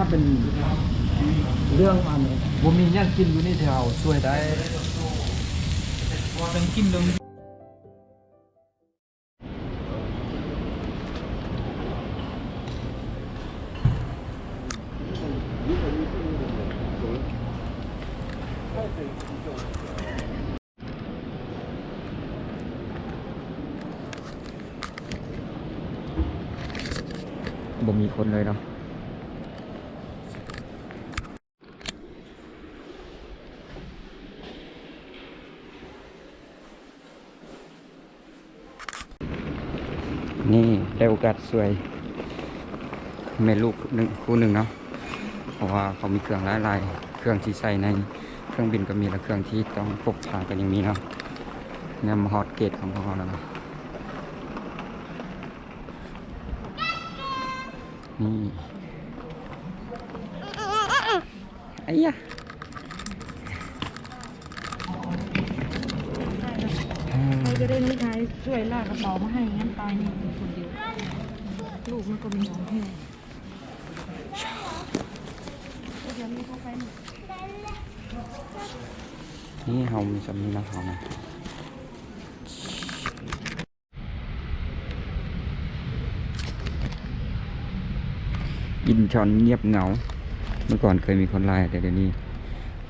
ເປັນເລື່ອງອັນບໍ່ມີຫຍັງກິນຢູ່ນີ້ ທີ່ເຮົາຊ່ວຍໄດ້ ເລື່ອງກິນເລື່ອງ ບໍ່ມີຄົນເລີຍເນາະ. ນີ້ໄດ້ໂອກາດຊ່ວຍແມ່ລູກໜຶ່ງ ຄູ່ໜຶ່ງເນາະ ເພາະວ່າເຂົາມີເຄື່ອງຫຼາຍໆ ເຄື່ອງທີ່ໃສ່ໃນເຄື່ອງບິນກໍມີ ແລະ ເຄື່ອງທີ່ຕ້ອງພົກພາກໍຍັງມີເນາະ. ແນມາຮອດເກດຂອງພວກເຮົາແລ້ວເນາະ ນີ້ ໄອ້ຍະ ໃຜກໍໄດ້ ນ້ອງຊາຍຊ່ວຍລາກກະເປົາມາໃຫ້ ຍັງຕາຍຢູ່ຄົນດຽວ ລູກມັນກໍມີສອງແຮງ. ນີ້ເຮົາມີສ່ຳນີ້ນະ ເຮົານະ. ອິນຊອນງຽບເຫງົາ ເມື່ອກ່ອນເຄີຍມີຄົນຫຼາຍ ແຕ່ດຽວນີ້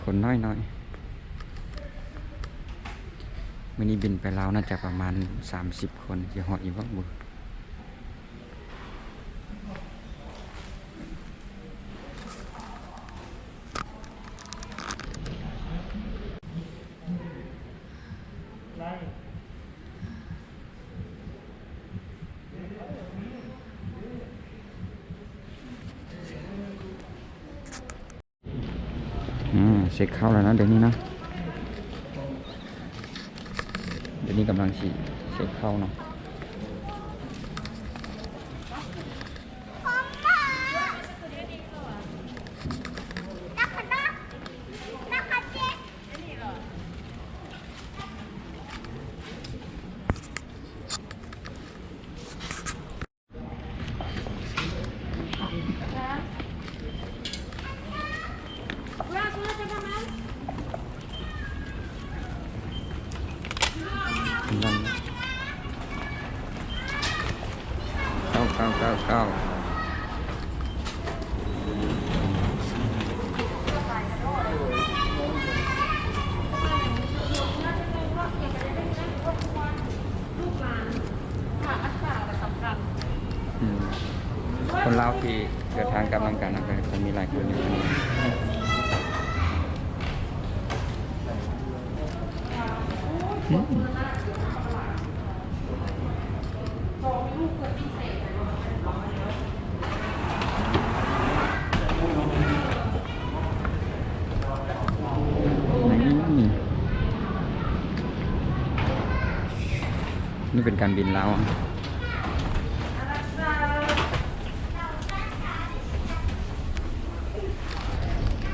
ຄົນນ້ອຍໆ. ມື້ນີ້ບິນໄປລາວໜ້າຈະປະມານສາມສິບຄົນ ຊິຮອດຢູ່ບໍ່ບຸ? ອືມ ເຊັກເຂົ້າແລ້ວເນາະ ດຽວນີ້ເນາະ ດຽວນີ້ກຳລັງຊິເຊັກເຂົ້າເນາະ. ເກົ້າ ເກົ້າ ເກົ້າ ເກົ້າ. ອືມ ຄົນລາວທີ່ເດີນທາງກັບນຳກັນນະ ກໍມີຫຼາຍຄົນຢູ່. ອືມ ນີ້ ນີ້ເປັນການບິນລາວ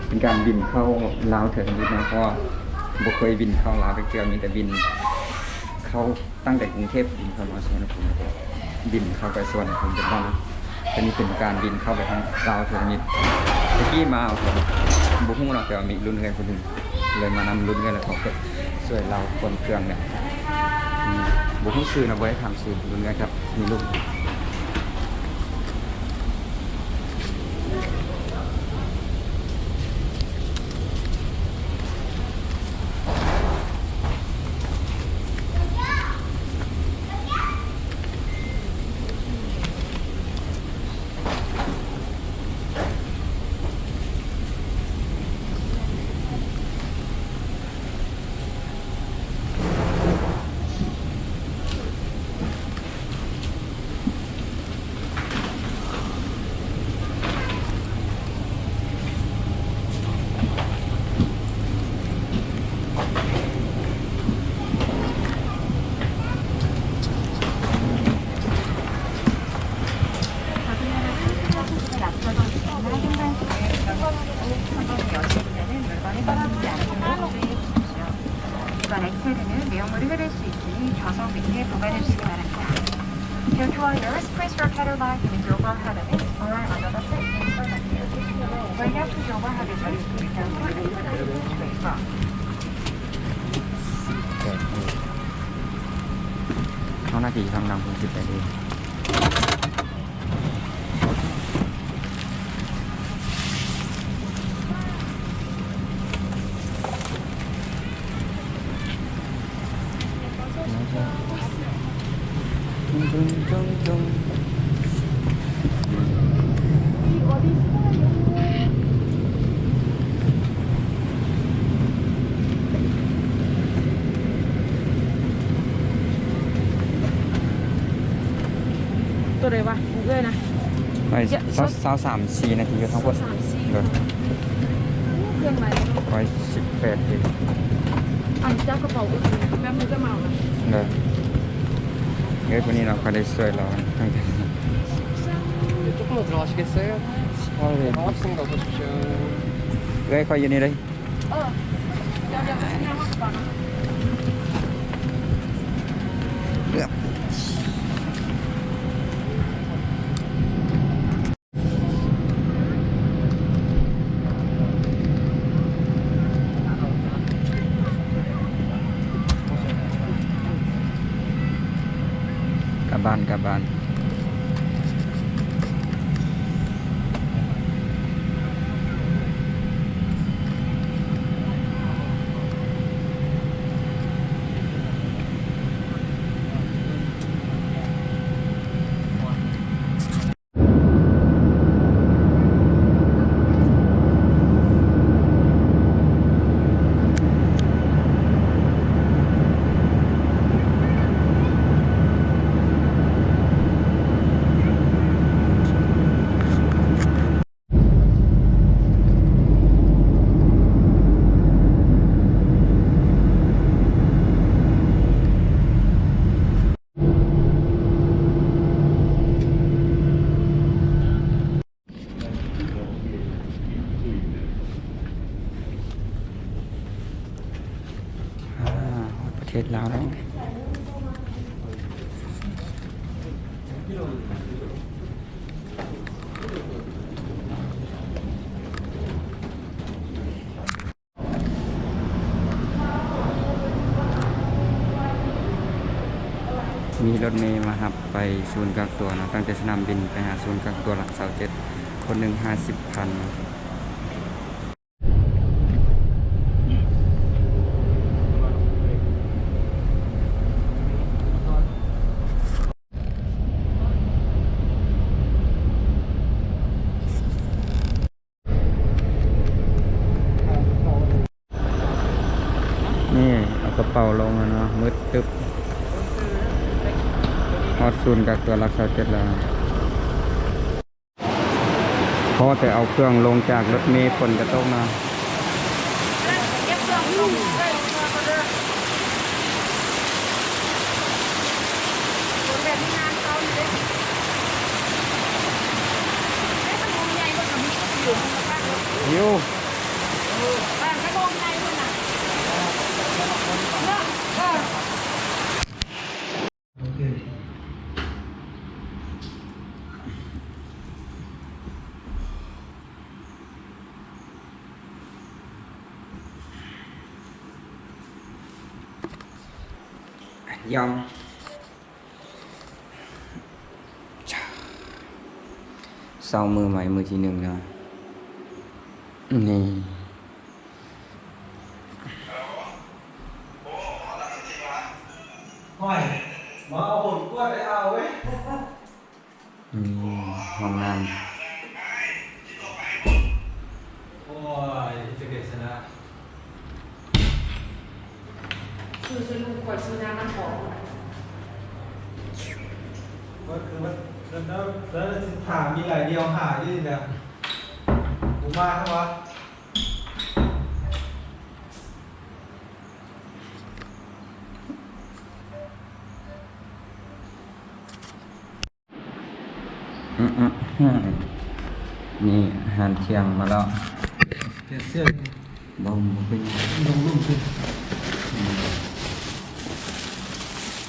ເປັນການບິນເຂົ້າລາວເທື່ອທຳອິດເນາະ ເພາະວ່າບໍ່ເຄີຍບິນເຂົ້າລາວຈັກເທື່ອ ມີແຕ່ບິນເຂົ້າ ຕັ້ງແຕ່ກຸງເທບບິນເຂົ້າມາສຸວັນນະພູມ ແລ້ວກໍບິນເຂົ້າໄປສຸວັນນະພູມເປັນບ້ານ. ອັນນີ້ເປັນການບິນເຂົ້າໄປທາງລາວເທື່ອທຳອິດ ແຕ່ກີ້ມາເອົາ ບໍ່ຮູ້ເນາະ ແຕ່ວ່າມີລຸ້ນເອື້ອຍຜູ້ໜຶ່ງ ເລີຍມານຳລຸ້ນເອື້ອຍ ແລ້ວເຂົາກໍຊ່ວຍລາວຂົນເຄື່ອງແຫຼະ. ອືມ ບໍ່ຮູ້ຊື່ນະ ບໍ່ໄດ້ຖາມຊື່ລຸ້ນເອື້ອຍກັບມີລຸ້ນ. 이번에 이체는 내용물이 흐를 수 있으니 좌석 밑에 보관해 주시기 바랍니다. Due to our nearest place for Cadillac, individual bag habits are under the seat. ເຮົາໜ້າຈະຢູ່ທາງຫຼັງພຸ້ນສິບແປດເອງ. ໂຕໃດວະ ຂອງເອື້ອຍນະ? ໄປ ຊາວ ຊາວສາມ ສີ່ນາທີຢູ່ທາງພຸ້ນ. ສາມສີ່ ໂດຍ. ໂອ້ ເຄື່ອງຫຼາຍເນາະ. ຮ້ອຍສິບແປດເອງ. ອັນຈັບກະເປົາກໍຄືແປັບໜຶ່ງກໍມາແລ້ວ. ໂດຍ. ເອີ ມື້ນີ້ເນາະ ຂ້ອຍໄດ້ຊ່ວຍລາວ. Ơi, khỏi vô đây đi. Ờ. Cho, cho, cho, cho, cho. ກັບບ້ານ ກັບບ້ານ. ອ່າ ຮອດປະເທດລາວແລ້ວ. ມີລົດເມມາຮັບໄປສູນກັກຕົວເນາະ, ຕັ້ງແຕ່ສະໜາມບິນໄປຫາສູນກັກຕົວຫຼັກຊາວເຈັດ ຄົນໜຶ່ງຫ້າສິບພັນ. ນີ້ເອົາກະເປົາລົງແລ້ວເນາະ, ມືດຕຶບ. ຮອດສູນກັກຕົວຫຼັກຊາວເຈັດແລ້ວ. ພໍແຕ່ເອົາເຄື່ອງລົງຈາກລົດເມ ຝົນກະຕົກເນາະ. ເຊົາມື້ໃໝ່ມື້ທີໜຶ່ງເນາະ. ນີ້ ຫ້ອຍ ມາເອົາຜົນກວດໄດ້ເອົາເວີຍ. ນີ້ຫ້ອງນ້ຳ. ໂອ້ຍ ຈະເປັນຊະນະ. ຊື່ ຊື່ລູກຂ້ອຍຊື່ນາງນ້ຳຫອມ. ມັນຄືມັນ ແລ້ວ ແລ້ວ ແລ້ວຊິຖາມມີຫຼາຍດຽວຫາຢູ່ນີ້ແຫຼະ. ບໍ່ມາຫວາ? ອືມໆ ນີ້ອາຫານທ່ຽງມາແລ້ວ. ແກະເສື້ອ ບໍ່ ບໍ່ເປັນຫຍັງ ລົງລຸ່ມຊິ.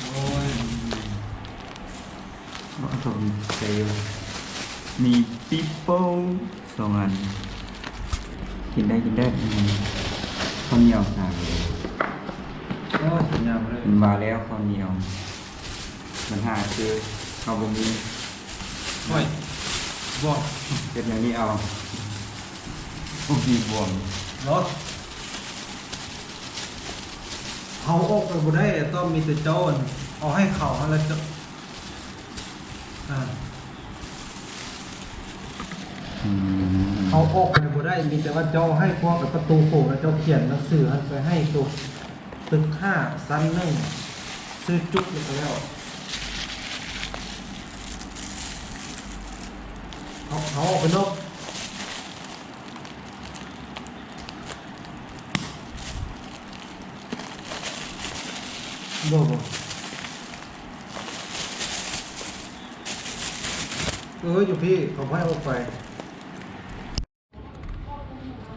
ໂອ້ຍ ເອົາໂຕນີ້ໃສ່ ມີປີໂປ້ສອງອັນ. ກິນໄດ້ ກິນໄດ້ ອືມ ເຂົ້າໜຽວ ອ່າ ໂອ້ຍ ຍາມເລີຍ ວ່າແລ້ວເຂົ້າໜຽວ ບັນຫາຄືເຮົາບໍ່ມີ ໂອ້ຍ ບ່ວງ ເຮັດແນວນີ້ເອົາ ບໍ່ມີບ່ວງເນາະ ເຮົາອອກໄປບໍ່ໄດ້ ຕ້ອງມີແຕ່ເຈົ້າ ເອົາໃຫ້ເຂົາຫັ້ນລະ ເຈົ້າ ອ່າ ອືມ ເຮົາອອກໄປບໍ່ໄດ້ ມີແຕ່ວ່າເຈົ້າໃຫ້ພວກປະຕູໂຂງ ແລ້ວເຈົ້າຂຽນໜັງສືຫັ້ນໄປໃຫ້ໂຕຕຶກຫ້າຊັ້ນໜຶ່ງ ຊື່ຈຸກ ແລ້ວກໍແລ້ວ ເຮົາ ເຮົາອອກໄປນອກ ບໍ່ ບໍ່ ເອີ ຢູ່ພີ້ ເຂົາບໍ່ໃຫ້ອອກໄປ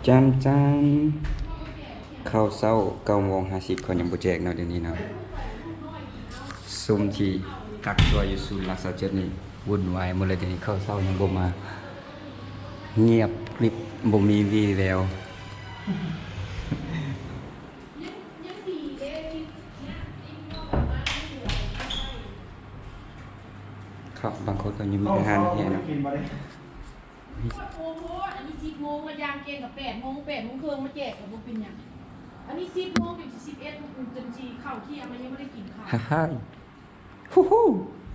ຈ້ຳໆ ເຂົ້າເຊົ້າເກົ້າໂມງຫ້າສິບ ເຂົາຍັງບໍ່ແຈກເນາະ ດຽວນີ້ເນາະ ຊຸມທີ່ກັກຕົວຢູ່ສູນຫຼັກຊາວເຈັດນີ້ ວຸ່ນວາຍໝົດເລີຍ ດຽວນີ້ເຂົ້າເຊົ້າຍັງບໍ່ມາ ງຽບກຣິບ ບໍ່ມີວີ່ແວວ. ເຂົາ ບາງຄົນກໍຍັງມີແຕ່ຮ້ານແຮເນາະ ໂອ້ໂຫ ອັນນີ້ສິບໂມງ ແລ້ວຢ່າງເກັ່ງກໍແປດໂມງ ແປດໂມງເຄິ່ງມາແຈກກໍບໍ່ເປັນຫຍັງ ອັນນີ້ສິບໂມງ ຈົນຊິສິບເອັດ ຈົນຊິເຂົ້າທ່ຽງ ແລ້ວຍັງບໍ່ໄດ້ກິນເຂົ້າ ຮາໆ ຮູ້ໆ.